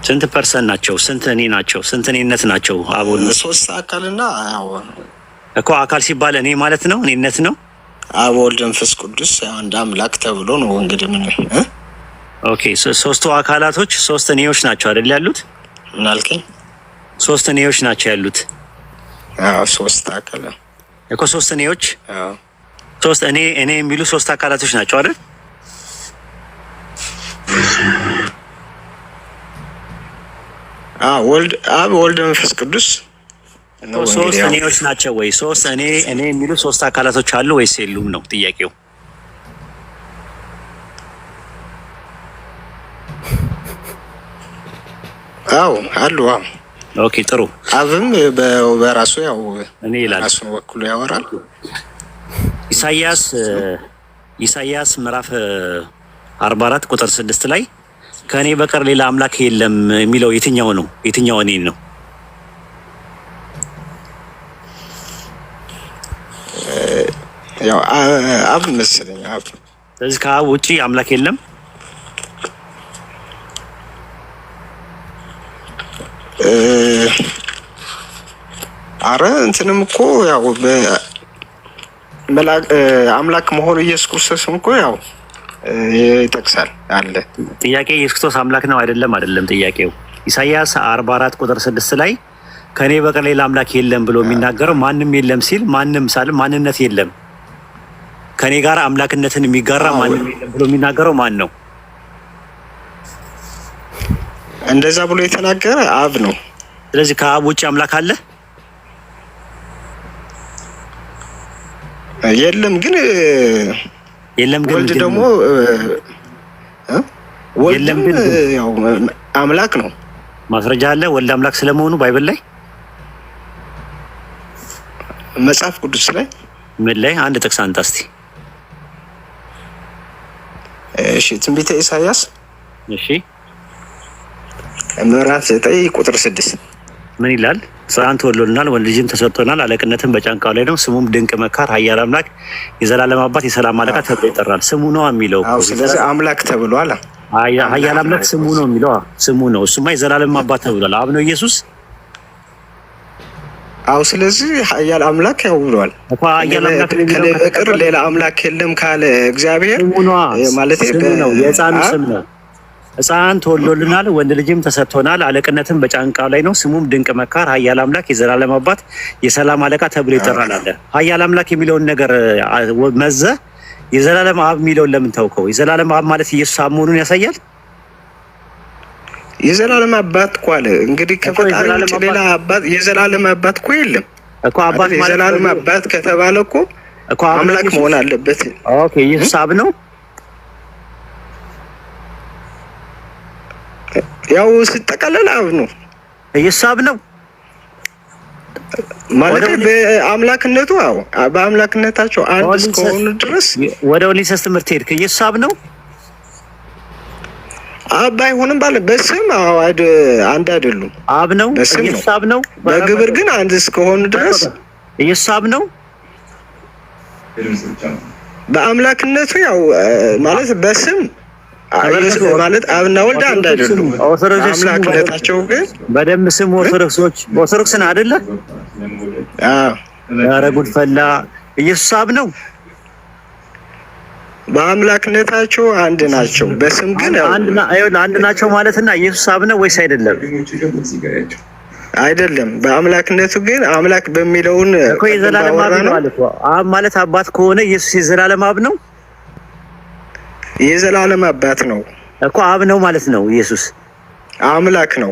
ስንት person ናቸው? ስንት እኔ ናቸው? ስንት እኔነት ናቸው? አብ ወልድ ሶስት አካልና ያው እኮ አካል ሲባል እኔ ማለት ነው፣ እኔነት ነው። አብ፣ ወልድ፣ መንፈስ ቅዱስ አንድ አምላክ ተብሎ ነው እንግዲህ ምን Okay፣ ሶስቱ አካላቶች ሶስት እኔዎች ናቸው አይደል ያሉት? ምን አልከኝ? ሶስት እኔዎች ናቸው ያሉት። አዎ፣ ሶስት አካል። እኮ ሶስት እኔዎች፣ ሶስት እኔ እኔ የሚሉ ሶስት አካላቶች ናቸው አይደል? አዎ፣ ወልድ፣ አብ፣ ወልድ፣ መንፈስ ቅዱስ ነው። ሶስት እንግዲህ ያው እኔዎች ናቸው ወይ? ሶስት እኔ እኔ የሚሉ ሶስት አካላቶች አሉ ወይስ የሉም ነው ጥያቄው። አዎ፣ አሉ። አዎ። Okay፣ ጥሩ። አብም በራሱ ያው እኔ ይላል። ራሱን ወክሎ ያወራል። ኢሳይያስ ኢሳይያስ ምዕራፍ 44 ቁጥር 6 ላይ ከእኔ በቀር ሌላ አምላክ የለም የሚለው የትኛው ነው? የትኛው እኔ ነው? ያው አብ መሰለኝ፣ አብ። ስለዚህ ከአብ ውጪ አምላክ የለም። አረ እንትንም እኮ ያው አምላክ መሆኑ ኢየሱስ ክርስቶስም እኮ ያው ይጠቅሳል አለ። ጥያቄ ኢየሱስ ክርስቶስ አምላክ ነው አይደለም? አይደለም ጥያቄው። ኢሳይያስ 44 ቁጥር 6 ላይ ከእኔ በቀር ሌላ አምላክ የለም ብሎ የሚናገረው ማንም የለም ሲል ማንም ሳል ማንነት የለም፣ ከእኔ ጋር አምላክነትን የሚጋራ ማንም የለም ብሎ የሚናገረው ማን ነው? እንደዛ ብሎ የተናገረ አብ ነው። ስለዚህ ከአብ ውጭ አምላክ አለ? የለም። ግን የለም። ግን ወልድ ደግሞ ወልድም ያው አምላክ ነው። ማስረጃ አለ ወልድ አምላክ ስለመሆኑ Bible ላይ፣ መጽሐፍ ቅዱስ ላይ? ምን ላይ? አንድ ጥቅስ አንጣ እስቲ። እሺ፣ ትንቢተ ኢሳያስ። እሺ። ምዕራፍ 9 ቁጥር 6። ምን ይላል? ሕፃን ተወልዶልናል፣ ወንድ ልጅም ተሰጥቶናል፣ አለቅነትም በጫንቃው ላይ ነው። ስሙም ድንቅ መካር፣ ኃያል አምላክ፣ የዘላለም አባት፣ የሰላም አለቃ ተብሎ ይጠራል። ስሙ ነው የሚለው። ስለዚህ አምላክ ተብሏል። ኃያል አምላክ ስሙ ነው የሚለው፣ ስሙ ነው። እሱማ የዘላለም አባት ተብሏል። አብ ነው ኢየሱስ። አዎ፣ ስለዚህ ኃያል አምላክ ያው ብሏል። ከእኔ በቀር ሌላ አምላክ የለም ካለ እግዚአብሔር ማለት ነው። የሕፃኑ ስም ነው። ሕፃን ተወልዶልናል፣ ወንድ ልጅም ተሰጥቶናል፣ አለቅነትም በጫንቃው ላይ ነው። ስሙም ድንቅ መካር፣ ኃያል አምላክ፣ የዘላለም አባት፣ የሰላም አለቃ ተብሎ ይጠራል አለ። ኃያል አምላክ የሚለውን ነገር መዘ የዘላለም አብ የሚለውን ለምን ታውቀው? የዘላለም አብ ማለት ኢየሱስ አብ መሆኑን ያሳያል። የዘላለም አባት እኮ አለ። እንግዲህ ከፈጣሪ ውጭ ሌላ አባት፣ የዘላለም አባት እኮ የለም እኮ። አባት ማለት የዘላለም አባት ከተባለ እኮ አምላክ መሆን አለበት። Okay፣ ኢየሱስ አብ ነው። ያው ሲጠቀለል አብ ነው። ኢየሱስ አብ ነው ማለት በአምላክነቱ፣ አዎ፣ በአምላክነታቸው አንድ እስከሆኑ ድረስ። ወደ Oneness ትምህርት ሄድክ። ኢየሱስ አብ ነው። አብ ባይሆንም ባለ በስም አንድ አይደሉም። አብ ነው። በስም ነው። ኢየሱስ አብ ነው። በግብር ግን አንድ እስከሆኑ ድረስ። ኢየሱስ አብ ነው። በአምላክነቱ ያው ማለት በስም ማለት አብና ወልድ አንድ አይደሉም። አምላክነታቸው ግን በደንብ ስም። ኦርቶዶክሶች፣ ኦርቶዶክስን አይደለ? አዎ። ኧረ ጉድ ፈላ። ኢየሱስ አብ ነው። በአምላክነታቸው አንድ ናቸው። በስም ግን አንድ ናቸው ማለትና ኢየሱስ አብ ነው ወይስ አይደለም? አይደለም። በአምላክነቱ ግን አምላክ በሚለውን እኮ የዘላለም አብ ነው ማለት፣ አብ ማለት አባት ከሆነ ኢየሱስ የዘላለም አብ ነው። የዘላለም አባት ነው እኮ፣ አብ ነው ማለት ነው። ኢየሱስ አምላክ ነው።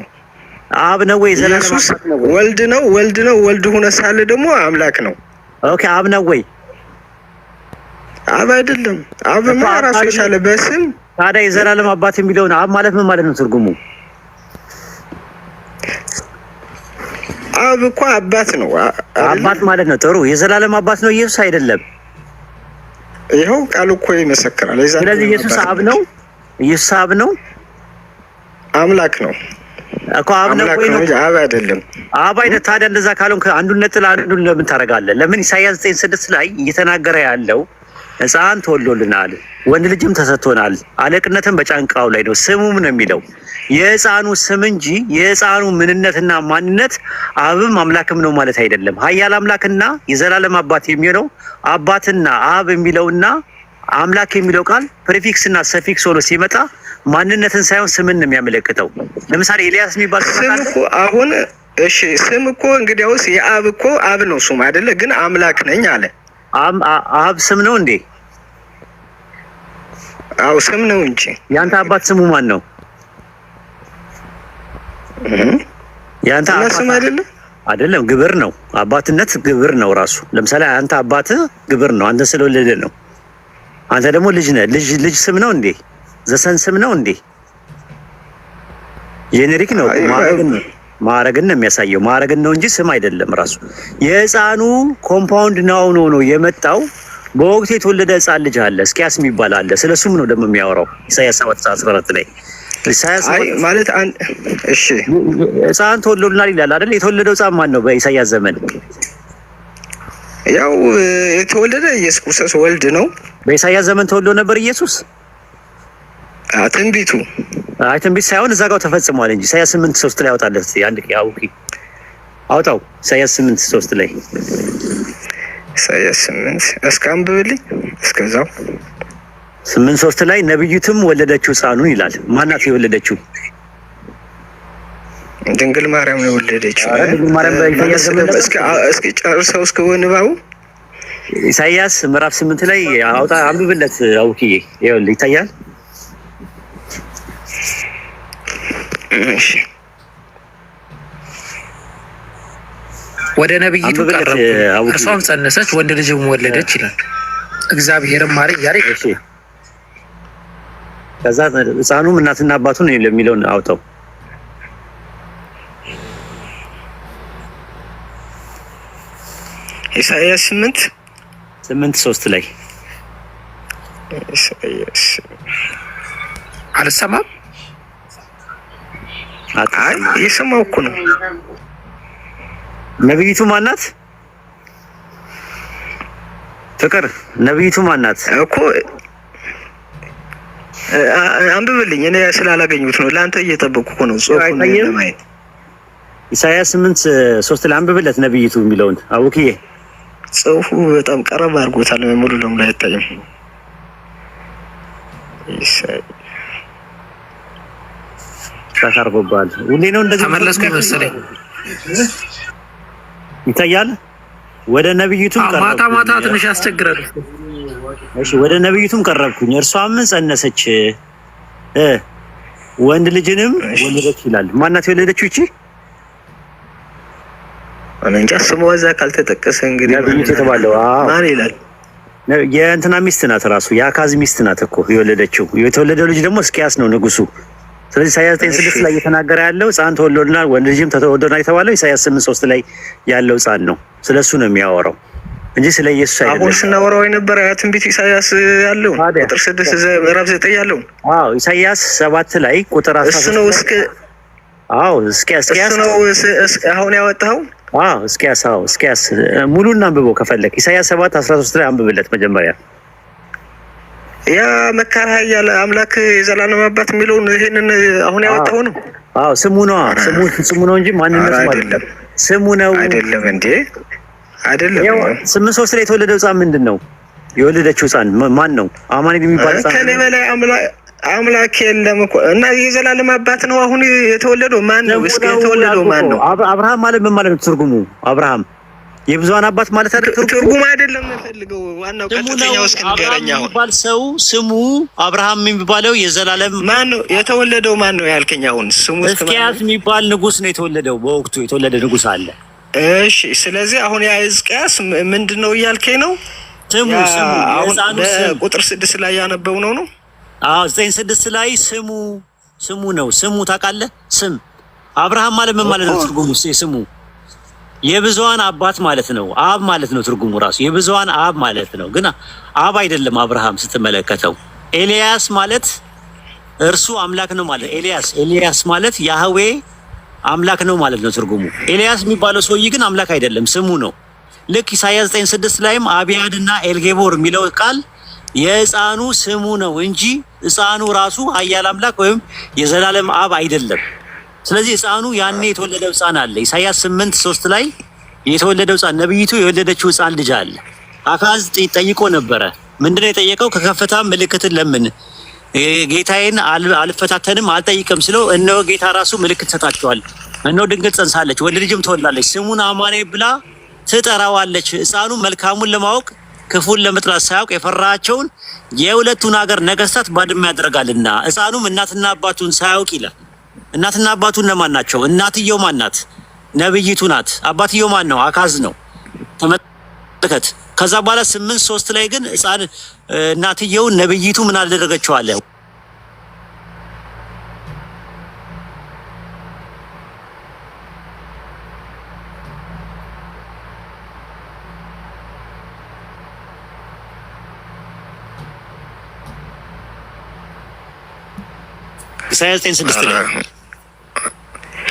አብ ነው ወይ? የዘላለም ኢየሱስ አባት ነው? ወልድ ነው። ወልድ ነው። ወልድ ሆነ ሳለ ደግሞ አምላክ ነው። Okay፣ አብ ነው ወይ? አብ አይደለም። አብማ ራሱ የቻለ በስም። ታዲያ የዘላለም አባት የሚለውን አብ ማለት ምን ማለት ነው ትርጉሙ? አብ እኮ አባት ነው። አባት ማለት ነው። ጥሩ፣ የዘላለም አባት ነው ኢየሱስ አይደለም? ይኸው ቃሉ እኮ ይመሰክራል። ስለዚህ ኢየሱስ አብ ነው። ኢየሱስ አብ ነው። አምላክ ነው እኮ፣ አብ ነው ወይ ነው? አብ አይደለም። አብ አይደል? ታዲያ እንደዛ ካልሆንክ አንዱን ነጥል አንዱን ለምን ታደርጋለህ? ለምን ኢሳይያስ 9:6 ላይ እየተናገረ ያለው ሕፃን ተወልዶልናል፣ ወንድ ልጅም ተሰጥቶናል፣ አለቅነትም በጫንቃው ላይ ነው፣ ስሙም ነው የሚለው የሕፃኑ ስም እንጂ የሕፃኑ ምንነትና ማንነት አብም አምላክም ነው ማለት አይደለም። ኃያል አምላክና የዘላለም አባት የሚለው አባትና አብ የሚለውና አምላክ የሚለው ቃል prefix እና suffix ሆኖ ሲመጣ ማንነትን ሳይሆን ስምን ነው የሚያመለክተው። ለምሳሌ ኤልያስ የሚባል ስም እኮ አሁን፣ እሺ፣ ስም እኮ እንግዲያውስ የአብ እኮ አብ ነው ስሙ አይደለ? ግን አምላክ ነኝ አለ። አብ ስም ነው እንዴ? አው፣ ስም ነው እንጂ። ያንተ አባት ስሙ ማን ነው? ያንተ አባት ስም አይደለም? አይደለም፣ ግብር ነው። አባትነት ግብር ነው ራሱ። ለምሳሌ አንተ አባትህ ግብር ነው፣ አንተ ስለወለደ ነው። አንተ ደግሞ ልጅ ነህ። ልጅ ስም ነው እንዴ? The son ስም ነው እንዴ? Generic ነው፣ ማዕረግን ነው የሚያሳየው። ማዕረግን ነው እንጂ ስም አይደለም ራሱ። የህፃኑ compound noun ሆኖ የመጣው በወቅቱ የተወለደ ሕፃን ልጅ አለ፣ ሕዝቅያስ የሚባል አለ። ስለ እሱም ነው ደግሞ የሚያወራው ኢሳያስ 7:14 ላይ። ኢሳያስ አይ ማለት አንድ እሺ፣ ሕፃን ተወልዶልናል ይላል አይደል? የተወለደው ሕፃን ማን ነው በኢሳያስ ዘመን? ያው የተወለደ ኢየሱስ ክርስቶስ ወልድ ነው። በኢሳያስ ዘመን ተወልዶ ነበር ኢየሱስ? ትንቢቱ አይ ትንቢት ሳይሆን እዛ ጋር ተፈጽሟል እንጂ ኢሳያስ 8:3 ላይ አውጣለት እስኪ፣ አንድ አውቂ አውጣው። ኢሳያስ 8:3 ላይ። ኢሳያስ 8 እስከ አንብብልኝ እስከዛው። 8:3 ላይ ነብይቱም ወለደችው ሕፃኑን ይላል። ማናት የወለደችው? ድንግል ማርያም ነው የወለደችው። ኧረ ድንግል ማርያም በኢሳያስ ዘመን ነበር? እስኪ ጨርሰው እስከ ንባቡ። ኢሳያስ ምዕራፍ 8 ላይ አውጣ፣ አንብብለት አውኪዬ። ይኸውልህ ይታያል። እሺ ወደ ነቢይቱ አንብብለት ቀረብኩ፣ አውኪዬ። እርሷም ጸነሰች፣ ወንድ ልጅም ወለደች ይላል። እግዚአብሔርም ማረኝ እያለ እሺ ከዛ ሕፃኑም እናትና አባቱን የሚለውን አውጣው። ኢሳያስ 8 8:3 ላይ። ኢሳያስ አልሰማም። አይ የሰማው እኮ ነው። ነብይቱ ማናት? ፍቅር ነብይቱ ማናት? እኮ አንብብልኝ፣ እኔ ስላላገኙት ነው። ለአንተ እየጠበቅኩ እኮ ነው ጽሑፉን አይታየም? ለማየት። ኢሳያስ 8:3 ላይ አንብብለት ነብይቱ የሚለውን አውክዬ። ጽሑፉ በጣም ቀረብ አድርጎታል። ሙሉ ለሙሉ አይታይም። ተካርቦባል። ሁሌ ነው እንደዚህ። ተመለስኩ መሰለኝ። ይታያል። ወደ ነብይቱም ማታ ቀረብኩኝ። ማታ ትንሽ ያስቸግራል። እሺ ወደ ነብይቱም ቀረብኩኝ፣ እርሷም ጸነሰች ወንድ ልጅንም ወለደች ይላል። ማናት የወለደችው ይቺ? እኔ እንጃ ስሟ እዛ ካልተጠቀሰ እንግዲህ ነብይቱ የተባለው አዎ፣ ማን ይላል? የእንትና ሚስት ናት፣ ራሱ የአካዝ ሚስት ናት እኮ የወለደችው። የተወለደው ልጅ ደግሞ ሕዝቅያስ ነው ንጉሱ። ስለዚህ ኢሳያስ 9:6 ላይ እየተናገረ ያለው ሕፃን ተወልዶልናል ወንድ ልጅም ተወልዶልናል የተባለው ኢሳያስ 8:3 ላይ ያለው ሕፃን ነው። ስለሱ ነው የሚያወራው እንጂ ስለ ኢየሱስ አሁን አይደለም። ስናወራው የነበረ ያ ትንቢት ኢሳያስ ያለውን ታዲያ? ቁጥር 6 ምዕራፍ 9 ያለውን አዎ ኢሳያስ 7 ላይ ቁጥር እሱ 13 ነው እስከ አዎ ሕዝቅያስ እሱ ነው አሁን ያወጣኸው። አዎ ሕዝቅያስ፣ አዎ ሕዝቅያስ ሙሉን አንብበው ከፈለክ ኢሳያስ 7:13 ላይ አንብብለት መጀመሪያ። ያ መካር ኃያል አምላክ የዘላለም አባት የሚለውን ይሄንን አሁን ያወጣኸው ነው። አዎ ስሙ ነው፣ ስሙ ነው እንጂ ማንነቱ ኧረ ማለት አይደለም። ስሙ ነው። አይደለም እንዴ አይደለም። ያው 8:3 ላይ የተወለደው ሕፃን ምንድን ነው? የወለደችው ሕፃን ማን ነው? አማኑኤል የሚባል ሕፃን ከኔ በላይ አምላክ የለም እኮ እና የዘላለም አባት ነው። አሁን የተወለደው ማን ነው? እስከ የተወለደው ማን ነው? አብርሃም ማለት ምን ማለት ነው ትርጉሙ? አብርሃም የብዙሃን አባት ማለት አይደል ትርጉሙ? ትርጉም አይደለም የምፈልገው፣ ዋናው ስሙ ነው። ቀጥተኛው እስኪ አብርሃም ንገረኝ። አሁን የሚባል ሰው ስሙ አብርሃም የሚባለው የዘላለም ማን ነው የተወለደው? ማን ነው ያልከኝ? አሁን ስሙ እስከ ማን ሕዝቅያስ ነው? የሚባል ንጉስ ነው የተወለደው። በወቅቱ የተወለደ ንጉስ አለ። እሺ፣ ስለዚህ አሁን ያ ሕዝቅያስ ምንድን ነው እያልከኝ ነው? ስሙ ያ ስሙ አሁን የሕፃኑ ስም በቁጥር 6 ላይ ያነበው ነው ነው አዎ 9:6 ላይ ስሙ ስሙ ነው። ስሙ ታውቃለህ? ስም አብርሃም ማለት ምን ማለት ነው ትርጉሙ? ስሙ የብዙሃን አባት ማለት ነው። አብ ማለት ነው ትርጉሙ ራሱ የብዙሃን አብ ማለት ነው። ግን አብ አይደለም አብርሃም ስትመለከተው። ኤልያስ ማለት እርሱ አምላክ ነው ማለት ኤልያስ ኤልያስ ማለት ያህዌ አምላክ ነው ማለት ነው ትርጉሙ። ኤልያስ የሚባለው ሰውዬ ግን አምላክ አይደለም፣ ስሙ ነው። ልክ ኢሳያስ 9:6 ላይም አብያድና ኤልጌቦር የሚለው ቃል የሕፃኑ ስሙ ነው እንጂ ሕፃኑ ራሱ ኃያል አምላክ ወይም የዘላለም አብ አይደለም። ስለዚህ ሕፃኑ ያኔ የተወለደው ሕፃን አለ። ኢሳያስ 8:3 ላይ የተወለደው ሕፃን ነብይቱ የወለደችው ሕፃን ልጅ አለ። አካዝ ጠይቆ ነበረ። ምንድነው የጠየቀው? ከከፍታ ምልክትን ለምን ጌታዬን አልፈታተንም አልጠይቅም ስለው፣ እነሆ ጌታ ራሱ ምልክት ሰጣቸዋል። እነሆ ድንግል ጸንሳለች፣ ወንድ ልጅም ትወልዳለች፣ ስሙን አማኑኤል ብላ ትጠራዋለች። ሕፃኑ መልካሙን ለማወቅ ክፉን ለመጥላት ሳያውቅ የፈራቸውን የሁለቱን ሀገር ነገስታት ባድማ ያደርጋልና ሕፃኑም እናትና አባቱን ሳያውቅ ይላል። እናትና አባቱ እነማን ናቸው? እናትየው ማን ናት? ነብይቱ ናት። አባትየው ማን ነው? አካዝ ነው። ተመልከት። ከዛ በኋላ 8:3 ላይ ግን ሕፃን እናትየው ነብይቱ ምን አደረገችው አለ። ኢሳያስ 9:6 ላይ።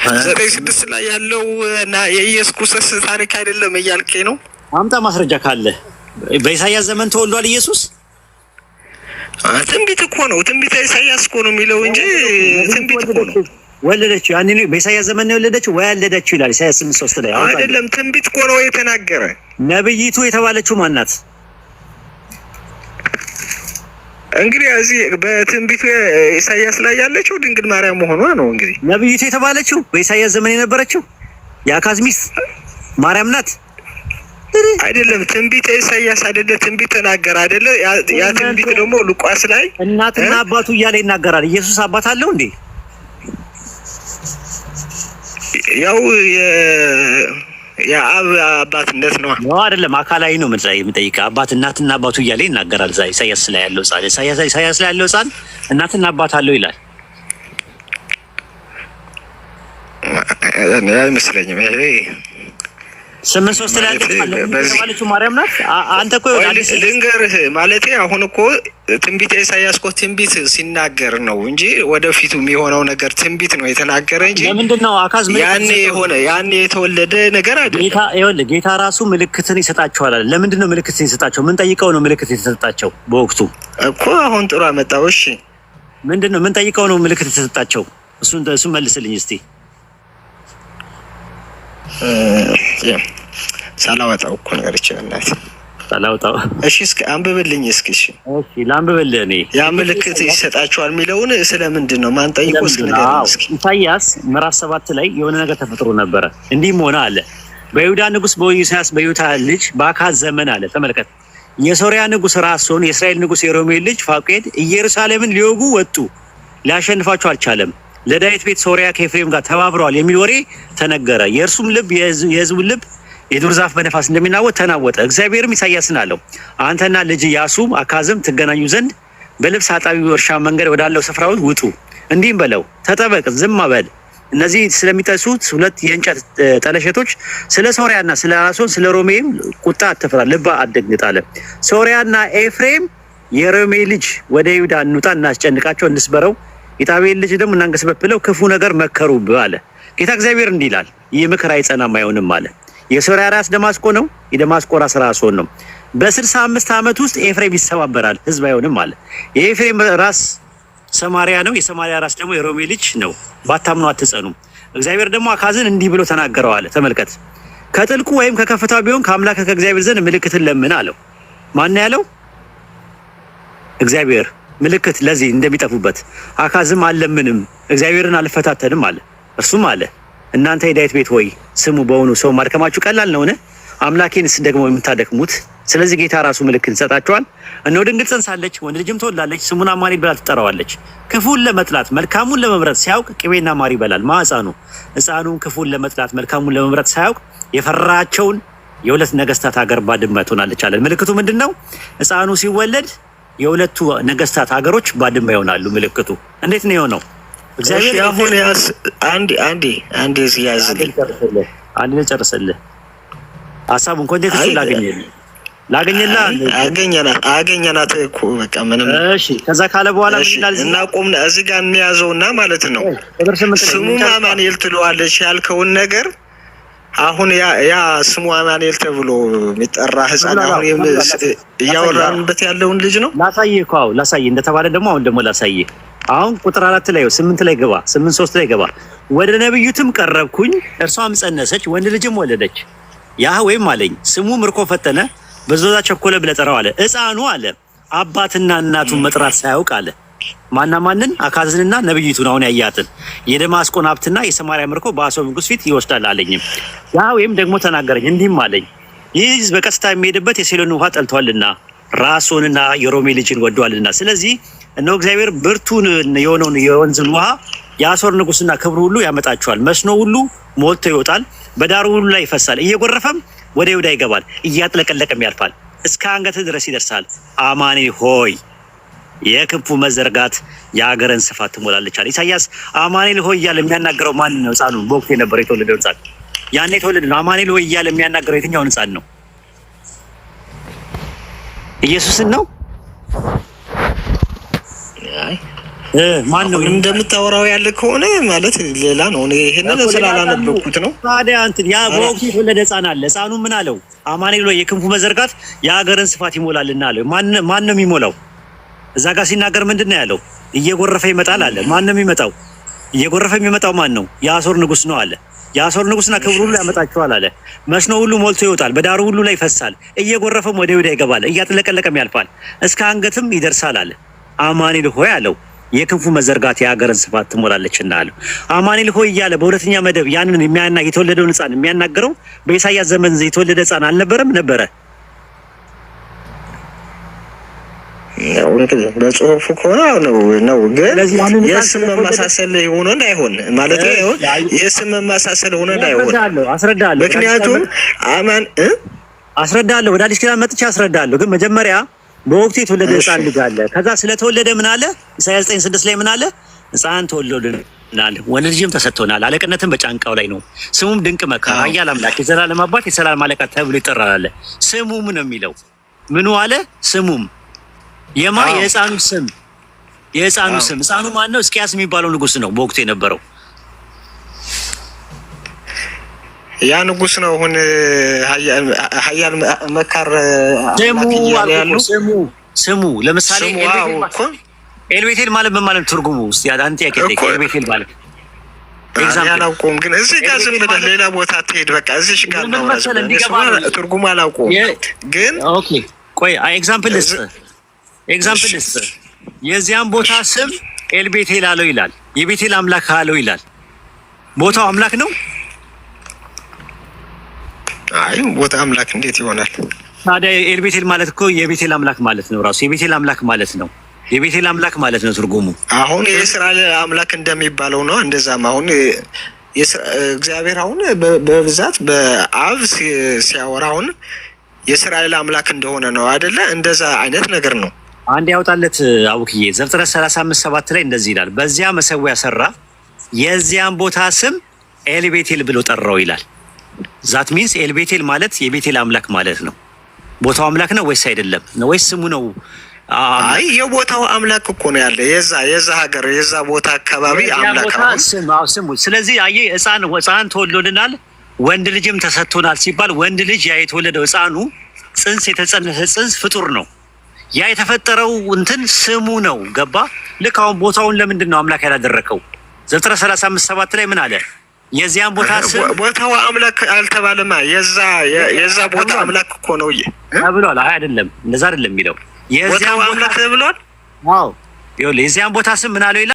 9:6 ላይ ያለው እና የኢየሱስ ክርስቶስ ታሪክ አይደለም እያልከኝ ነው? አምጣ ማስረጃ ካለ። በኢሳያስ ዘመን ተወልዷል ኢየሱስ? ትንቢት እኮ ነው። ትንቢተ ኢሳያስ እኮ ነው የሚለው እንጂ ትንቢት እኮ ነው። ወለደችው። ያኔ በኢሳያስ ዘመን ነው የወለደችው ወይ ያለደችው ይላል ኢሳያስ 8:3 ላይ። አይደለም፣ ትንቢት እኮ ነው የተናገረ። ነብይቱ የተባለችው ማናት? እንግዲህ እዚህ በትንቢቱ ኢሳያስ ላይ ያለችው ድንግል ማርያም መሆኗ ነው። እንግዲህ ነብይቱ የተባለችው በኢሳያስ ዘመን የነበረችው የአካዝ ሚስት ማርያም ናት። አይደለም፣ ትንቢተ ኢሳያስ አይደለ? ትንቢት ተናገረ አይደለ? ያ ትንቢት ደግሞ ሉቃስ ላይ እናትና አባቱ እያለ ይናገራል። ኢየሱስ አባት አለው እንዴ? ያው የአብ አባትነት ነው። አይደለም፣ አካላዊ ነው የምጠይቀህ። አባት እናትና አባቱ እያለ ይናገራል። እዛ ኢሳያስ ላይ ያለው ሕፃን፣ ኢሳያስ ላይ ያለው ሕፃን እናትና አባት አለው ይላል። አይመስለኝም። ይሄ 8:3 ላይ ያለችው ማርያም ናት። አንተ እኮ ልንገርህ፣ ማለቴ አሁን እኮ ትንቢተ ኢሳያስ እኮ ትንቢት ሲናገር ነው እንጂ ወደፊቱ የሚሆነው ነገር ትንቢት ነው የተናገረ እንጂ ለምንድን ነው አካዝ ያኔ የሆነ ያኔ የተወለደ ነገር አይደለም። ጌታ ይኸውልህ፣ ጌታ ራሱ ምልክትን ይሰጣቸዋል አለ። ለምንድን ነው ምልክትን ይሰጣቸው? ምን ጠይቀው ነው ምልክት የተሰጣቸው በወቅቱ? እኮ አሁን ጥሩ አመጣው። እሺ ምንድን ነው ምን ጠይቀው ነው ምልክት የተሰጣቸው? እሱን መልስልኝ እስቲ። ሳላወጣው እኮ ነገር ይችላል። ሳላወጣው። እሺ እስኪ አንብብልኝ እስኪ። እሺ እሺ ላንብብልህ እኔ። ያ ምልክት ይሰጣቸዋል የሚለውን ስለምንድን ነው ማን ጠይቆ እስኪ ንገረኝ እስኪ። ኢሳያስ ምዕራፍ 7 ላይ የሆነ ነገር ተፈጥሮ ነበረ። እንዲህም ሆነ አለ በይሁዳ ንጉስ በኢዮስያስ በዮታ ልጅ በአካዝ ዘመን አለ። ተመልከት፣ የሶሪያ ንጉስ ራሶን የእስራኤል ንጉስ የሮሜል ልጅ ፋቁኤል ኢየሩሳሌምን ሊወጉ ወጡ፣ ሊያሸንፋቸው አልቻለም። ለዳዊት ቤት ሶሪያ ከኤፍሬም ጋር ተባብረዋል የሚል ወሬ ተነገረ። የእርሱም ልብ የህዝቡን ልብ የዱር ዛፍ በነፋስ እንደሚናወጥ ተናወጠ። እግዚአብሔርም ኢሳያስን አለው፣ አንተና ልጅ ኢያሱም አካዝም ትገናኙ ዘንድ በልብስ አጣቢው እርሻ መንገድ ወዳለው ስፍራውን ውጡ። እንዲህም በለው፣ ተጠበቅ፣ ዝም በል። እነዚህ ስለሚጠሱት ሁለት የእንጨት ጠለሸቶች ስለ ሶሪያና ስለ አሶን ስለ ሮሜም ቁጣ አትፍራ፣ ልባ አትደንግጥ አለ። ሶሪያና ኤፍሬም የሮሜ ልጅ ወደ ይሁዳ እንውጣ፣ እናስጨንቃቸው፣ እንስበረው፣ የጣቤል ልጅ ደግሞ እናንገስበት ብለው ክፉ ነገር መከሩብህ አለ። ጌታ እግዚአብሔር እንዲህ ይላል፣ ይህ ምክር አይጸናም አይሆንም አለ። የሶሪያ ራስ ደማስቆ ነው፣ የደማስቆ ራስ ራሶን ነው። በ65 ዓመት ውስጥ ኤፍሬም ይሰባበራል፣ ህዝብ አይሆንም አለ። የኤፍሬም ራስ ሰማሪያ ነው፣ የሰማሪያ ራስ ደግሞ የሮሜ ልጅ ነው። ባታምኑ አትጸኑም። እግዚአብሔር ደግሞ አካዝን እንዲህ ብሎ ተናገረው አለ። ተመልከት፣ ከጥልቁ ወይም ከከፍታው ቢሆን ከአምላክ ከእግዚአብሔር ዘንድ ምልክትን ለምን አለው። ማን ያለው? እግዚአብሔር ምልክት ለዚህ እንደሚጠፉበት። አካዝም አልለምንም እግዚአብሔርን አልፈታተንም አለ። እርሱም አለ እናንተ የዳዊት ቤት ሆይ ስሙ፣ በውኑ ሰው ማድከማችሁ ቀላል ነውን? አምላኬንስ ደግሞ የምታደክሙት? ስለዚህ ጌታ ራሱ ምልክት ይሰጣችኋል። እነሆ ድንግል ጸንሳለች፣ ወንድ ልጅም ትወልዳለች፣ ስሙን አማኑኤል ብላ ትጠራዋለች። ክፉን ለመጥላት መልካሙን ለመምረጥ ሲያውቅ ቅቤና ማር ይበላል። ማህፃኑ ሕፃኑን ክፉን ለመጥላት መልካሙን ለመምረጥ ሳያውቅ የፈራቸውን የሁለት ነገስታት ሀገር ባድማ ትሆናለች አለ። ምልክቱ ምንድን ነው? ሕፃኑ ሲወለድ የሁለቱ ነገስታት ሀገሮች ባድማ ይሆናሉ። ምልክቱ እንዴት ነው የሆነው? እግዚአብሔር አሁን ያስ አንድ አንድ አንድ ያዝልኝ፣ አንድ ልጨርስልህ ሀሳቡን context ኡን ላገኘልህ ላገኘላ አገኘናት እኮ በቃ ምንም። እሺ ከዛ ካለ በኋላ ምን ይላል? እና ቆምና እዚህ ጋር እንያዘውና ማለት ነው ስሙ አማኑኤል ትለዋለች ያልከውን ነገር አሁን ያ ስሙ አማኑኤል ተብሎ የሚጠራ ሕፃን አሁን እያወራንበት ያለውን ልጅ ነው። ላሳይህ እኮ አዎ፣ ላሳይህ እንደተባለ ደግሞ አሁን ደግሞ ላሳይህ። አሁን ቁጥር 4 ላይ 8 ላይ ገባ፣ 8:3 ላይ ገባ። ወደ ነብዩትም ቀረብኩኝ፣ እርሷም ጸነሰች፣ ወንድ ልጅም ወለደች። ያህዌም አለኝ ስሙ ምርኮ ፈጠነ በዞዛ ቸኮለ ብለህ ጠራው አለ። ሕፃኑ አለ አባትና እናቱን መጥራት ሳያውቅ አለ። ማና ማንን? አካዝንና ነብይቱን አሁን ያያትን የደማስቆን ሀብትና የሰማርያ ምርኮ በአሦር ንጉሥ ፊት ይወስዳል አለኝም። ያህዌም ደግሞ ተናገረኝ እንዲህም አለኝ ይህ ሕዝብ በቀስታ የሚሄድበት የሴሎን ውሃ ጠልቷልና ራሶንና የሮሜ ልጅን ወዷልና፣ ስለዚህ እነሆ እግዚአብሔር ብርቱን የሆነውን የወንዝን ውሃ የአሦር ንጉሥና ክብሩ ሁሉ ያመጣቸዋል። መስኖ ሁሉ ሞልቶ ይወጣል፣ በዳሩ ሁሉ ላይ ይፈሳል፣ እየጎረፈም ወደ ይሁዳ ይገባል፣ እያጥለቀለቀም ያልፋል፣ እስከ አንገትህ ድረስ ይደርሳል። አማኔ ሆይ የክንፉ መዘርጋት የሀገርን ስፋት ትሞላለች አለ ኢሳያስ። አማኑኤል ሆይ እያለ የሚያናገረው ማን ነው? ሕፃኑ በወቅቱ የነበረው የተወለደው ሕፃን ያኔ የተወለደ ነው። አማኑኤል ሆይ እያለ የሚያናገረው የትኛውን ሕፃን ነው? ኢየሱስን ነው? ማን ነው እንደምታወራው ያለ ከሆነ ማለት ሌላ ነው። እኔ ይሄንን ስላላነበብኩት ነው። ታዲያ እንትን ያ በወቅቱ የተወለደ ህፃን አለ። ህፃኑ ምን አለው? አማኑኤል ሆይ የክንፉ መዘርጋት የሀገርን ስፋት ይሞላልና አለው። ማን ነው የሚሞላው? እዛ ጋር ሲናገር ምንድን ነው ያለው? እየጎረፈ ይመጣል አለ። ማን ነው የሚመጣው? እየጎረፈ የሚመጣው ማን ነው? የአሦር ንጉስ ነው አለ። የአሦር ንጉስና ክብሩ ሁሉ ያመጣቸዋል አለ። መስኖ ሁሉ ሞልቶ ይወጣል፣ በዳሩ ሁሉ ላይ ይፈሳል። እየጎረፈም ወደ ይሁዳ ይገባል፣ እያጥለቀለቀም ያልፋል፣ እስከ አንገትም ይደርሳል አለ። አማኑኤል ሆይ አለው የክንፉ መዘርጋት የሀገርን ስፋት ትሞላለችና አለው። አማኑኤል ሆይ እያለ በሁለተኛ መደብ ያንን የሚያና የተወለደውን ህፃን የሚያናግረው በኢሳያስ ዘመን የተወለደ ህፃን አልነበረም? ነበረ። ያው እንግዲህ በጽሁፉ ከሆነ ነው፣ ግን የስም መመሳሰል ሆኖ እንዳይሆን ማለት ነው። የስም መመሳሰል ሆኖ እንዳይሆን አስረዳለሁ። ምክንያቱም አማን አስረዳለሁ። ወደ አዲስ ኪዳን መጥቼ አስረዳለሁ። ግን መጀመሪያ በወቅቱ የተወለደ ህፃን ልጅ አለ። ከዛ ስለተወለደ ምን አለ? ኢሳያስ 9:6 ላይ ምን አለ? ህፃን ተወልዶልናል፣ ወንድ ልጅም ተሰጥቶናል፣ አለቅነትም በጫንቃው ላይ ነው። ስሙም ድንቅ መካር፣ ኃያል አምላክ፣ የዘላለም አባት፣ የሰላም አለቃ ተብሎ ይጠራል አለ። ስሙም ነው የሚለው። ምኑ አለ? ስሙም የማ የህፃኑ ስም፣ የህፃኑ ስም። ህፃኑ ማን ነው? ሕዝቅያስ የሚባለው ንጉስ ነው በወቅቱ የነበረው። ያ ንጉስ ነው። አሁን ኃያል መካር ስሙ ስሙ ስሙ። ለምሳሌ ኤልቤቴል ማለት ምን ማለት ትርጉሙ? እስኪ አንድ ጥያቄ ጠይቅ። ኤልቤቴል ማለት አላውቀውም፣ ግን እዚህ ጋር ዝም ብለህ ሌላ ቦታ ትሄድ። በቃ እዚህ ጋር ነው ትርጉሙ አላውቀውም፣ ግን Okay፣ ቆይ example ልስጥ፣ example ልስጥ። የዚያን ቦታ ስም ኤልቤቴል አለው ይላል። የቤቴል አምላክ አለው ይላል። ቦታው አምላክ ነው? አይ ቦታ አምላክ እንዴት ይሆናል ታዲያ? ኤልቤቴል ማለት እኮ የቤቴል አምላክ ማለት ነው። ራሱ የቤቴል አምላክ ማለት ነው። የቤቴል አምላክ ማለት ነው ትርጉሙ። አሁን የእስራኤል አምላክ እንደሚባለው ነው። እንደዛም አሁን እግዚአብሔር አሁን በብዛት በአብ ሲያወራ አሁን የእስራኤል አምላክ እንደሆነ ነው አይደለ? እንደዛ አይነት ነገር ነው። አንድ ያውጣለት አቡክዬ፣ ዘፍጥረት 35:7 ላይ እንደዚህ ይላል። በዚያ መሰዊያ ሰራ፣ የዚያን ቦታ ስም ኤልቤቴል ብሎ ጠራው ይላል። That means ኤልቤቴል ማለት የቤቴል አምላክ ማለት ነው። ቦታው አምላክ ነው ወይስ አይደለም? ወይስ ስሙ ነው? አይ የቦታው አምላክ እኮ ነው ያለ የዛ ሀገር የዛ ቦታ አካባቢ አምላክ ስሙ። ስለዚህ አየህ ህፃን ህፃን ተወልዶልናል ወንድ ልጅም ተሰጥቶናል ሲባል ወንድ ልጅ ያ የተወለደው ህፃኑ ጽንስ የተጸነሰ ጽንስ ፍጡር ነው። ያ የተፈጠረው እንትን ስሙ ነው። ገባ? ልክ አሁን ቦታውን ለምንድን ነው አምላክ ያላደረከው? ዘፍጥረት 35:7 ላይ ምን አለ? የዚያን ቦታ ስም ቦታው አምላክ አልተባለማ። የዛ ቦታ አምላክ እኮ ነው ተብሏል። አይ አይደለም፣ እንደዛ አይደለም የሚለው የዚያን ቦታ አምላክ ተብሏል። አዎ፣ ይኸውልህ የዚያን ቦታ ስም ምን አለው ይላል።